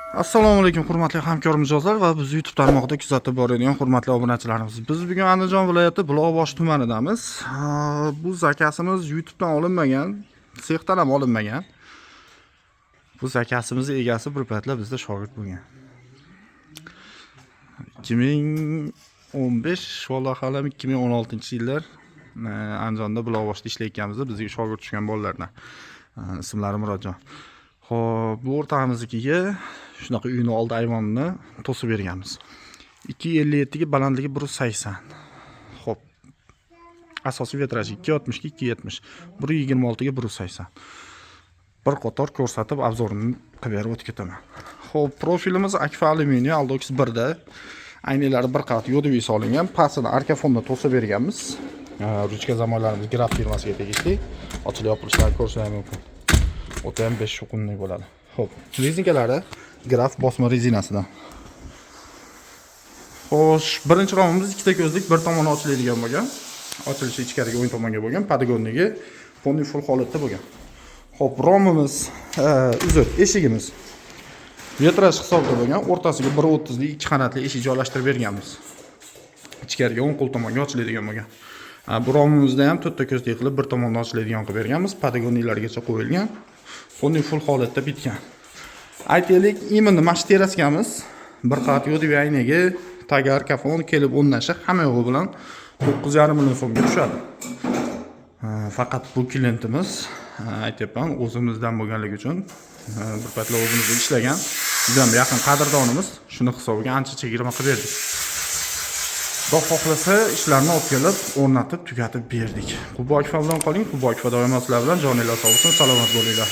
Assalomu alaykum, hurmatli hamkor mijozlar va bizni YouTube tarmog'ida kuzatib boradigan hurmatli obunachilarimiz. Biz bugun Andijon viloyati Buloqboshi tumanidamiz. Bu zakazimiz YouTube'dan olinmagan, sexdan ham olinmagan. Bu zakazimizni egasi bir paytlar bizda shogird bo'lgan. 2015, vallohu alam, 2016-yillar Andijonda, Buloqboshida ishlayotganimizda bizga shogird tushgan bolalardan. Ismlari Murodjon. Xo'p, bu o'rtog'imiznikiga shunaqa uyni oldi ayvonini to'sib berganmiz. 2.57 ga, balandligi 1.80. Xo'p. Asosiy metraj 2.60 ga 2.70, 1.26 ga 1.80. Bir qator ko'rsatib, обзор ini qilib berib o'tib ketaman. Xo'p, profilimiz Akfa alyuminiy Aldox 1 da. Aynaklari bir qavat yo'diviy solingan, pastini arka fonda to'sib berganmiz. Ruchka zamonlarimiz Graf firmasiga tegishli. Ochilib yopilishlarini ko'rishingiz mumkin. O'ta ham 5 shuqumli bo'ladi. Xo'p, rezinkalari Graf bosma rezinasidan. Xo'sh, birinchi romimiz ikkita ko'zlik, bir tomoni ochiladigan bo'lgan. Ochilishi ichkariga, o'ng tomonga bo'lgan, подоконник i полный full holatda bo'lgan. Xo'p, romimiz, uzr, eshigimiz metraj hisobida bo'lgan, o'rtasiga 1.30 lik ikki qanotli eshik joylashtirib berganmiz. Ichkariga, o'ng qo'l tomonga ochiladigan bo'lgan. Bu romimizda ham to'rtta ko'zlik qilib, bir tomondan ochiladigan qilib berganmiz. Подоконник largacha qo'yilgan. Полный full holatda bitgan. Aytaylik, именно mana shu teraskamiz bir qavat yo'div aynagi, tagi arka fon kelib o'rnashi, hamma yo'g'i bilan 9,5 million so'mga tushadi. Faqat bu klientimiz, aytyapman, o'zimizdan bo'lganligi uchun, bir paytlar o'zimizda ishlagan, juda ham yaqin qadrdonimiz, shuni hisobiga ancha chegirma qilib berdik. Xudo xohlasa, ishlarni olib kelib, o'rnatib, tugatib berdik. Qubo Akfa bilan qoling, Qubo Akfa doimo sizlar bilan. Joninglar sog' bo'lsin, salomat bo'linglar.